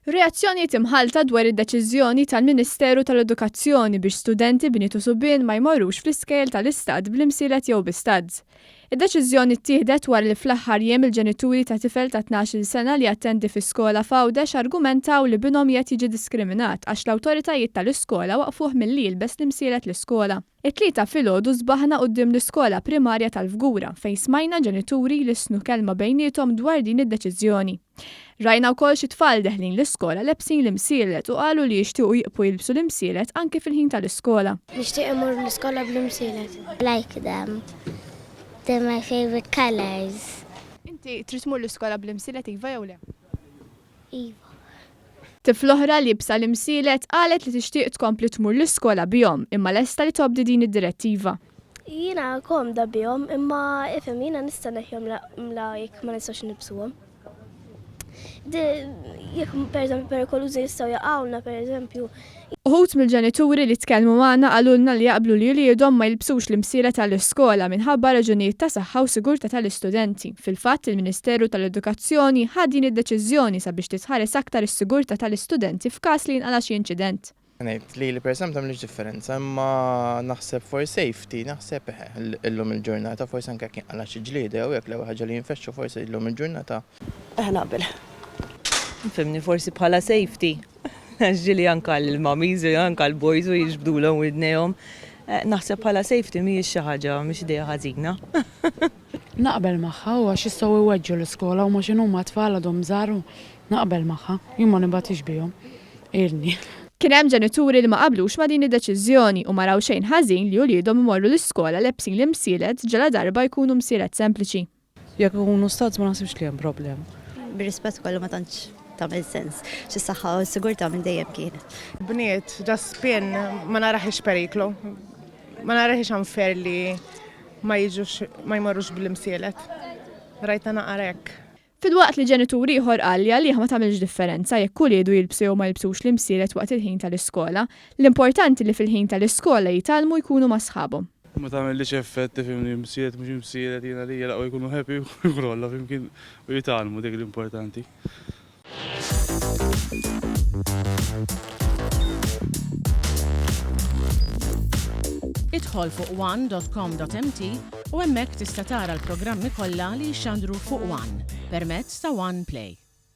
Reazzjonijiet imħallta dwar id-deċiżjoni tal-Ministeru tal-Edukazzjoni biex studenti bniet u subien ma jmorrux fl-iskejjel tal-istat bl-imsielet jew bi studs. Id-deċiżjoni ttieħdet wara li fl-aħħar jiem il-ġenituri ta' tifel ta' 12-il sena li jattendi fi skola f'Għawdex argumentaw li binhom qiegħed jiġi diskriminat għax l-awtoritajiet tal-iskola waqqfuh milli jilbes l-imsielet l-iskola. It-Tlieta filgħodu sbaħna quddiem l-iskola primarja tal-Fgura fejn smajna ġenituri jlissnu kelma bejniethom dwar din id-deċiżjoni. Rajna wkoll xi tfal deħlin l-iskola lebsin l-imsielet u qalu li jixtiequ jibqu jilbsu l-imsielet anki fil-ħin tal-iskola. Nixtieq immur l-iskola bl-imsielet. Like them. They're my favourite colours. Inti trid tmur l-iskola bl-imsielet iva jew le? Iva. Tifla oħra liebsa l-imsielet qalet li tixtieq tkompli tmur l-iskola bihom imma lesta li tobdi din id-direttiva. Jiena komda bihom imma ifhem jiena nista' neħħihom la jekk ma nistgħux nilbsuhom. Jekk pereżempju perikolużi jistgħu jaqgħulna pereżempju. Uħud mill-ġenituri li tkellmu magħna qalulna li jaqblu li uliedhom ma jilbsux l-imsielet għall-iskola minħabba raġunijiet ta' saħħa u sigurtà tal-istudenti. Fil-fatt, il-Ministeru tal-Edukazzjoni ħa din id-deċiżjoni sabiex titħares aktar is-sigurtà tal-istudenti f'każ li jinqala' xi inċident. Ngħid lili personalment ma tagħmlix differenza imma naħseb for safety naħseb eħe illum il-ġurnata forsi anke jekk jinqala' xi ġlieda jew hekk l-ewwel ħaġa li jinfexxu forsi llum il-ġurnata Eħe naqbel. Fhimni forsi bħala safety. Għax ġieli anke l-mummies u anke l-boys u jiġbdulhom widnejhom. Naħseb bħala safety mhijiex xi ħaġa mhix idea ħażina. Naqbel magħha u għax jistgħu jweġġu l-iskola huma x'inhuma tfal għadhom żgħar u naqbel magħha. Jien ma nibgħatix bihom. Ilni. Kien hemm ġenituri li ma qablux ma' din id-deċiżjoni u ma raw xejn ħażin li uliedhom imorru l-iskola lebsin l-imsielet ġaladarba jkunu msielet sempliċi. Jekk ikunu studs ma naħsibx li hemm problema. Bir-rispett kollu ma tantx tagħmel sens. Xi saħħa u s-sigurtà minn dejjem kienet. Bniet, just spin ma narahiex periklu. Ma narahiex unfair li ma jiġux ma jmorrux bl-imsielet. Rajtha naqra hekk. Filwaqt li ġenitur ieħor qal li għalih ma tagħmilx differenza jekk uliedu jilbsu jew ma jilbsux l-imsielet waqt il-ħin tal-iskola, l-importanti li fil-ħin tal-iskola jitgħallmu jkunu ma' sħabhom. Ma tagħmillix effett tifhimni msieret mhux imsieret jien għalija l-aqwa jkunu happy u jkunu kollha flimkien u jitgħallmu dik l-importanti. Idħol fuq one dot com dot mt u hemmhekk tista' tara l-programmi kollha li jixxandru fuq one permezz ta' One Play.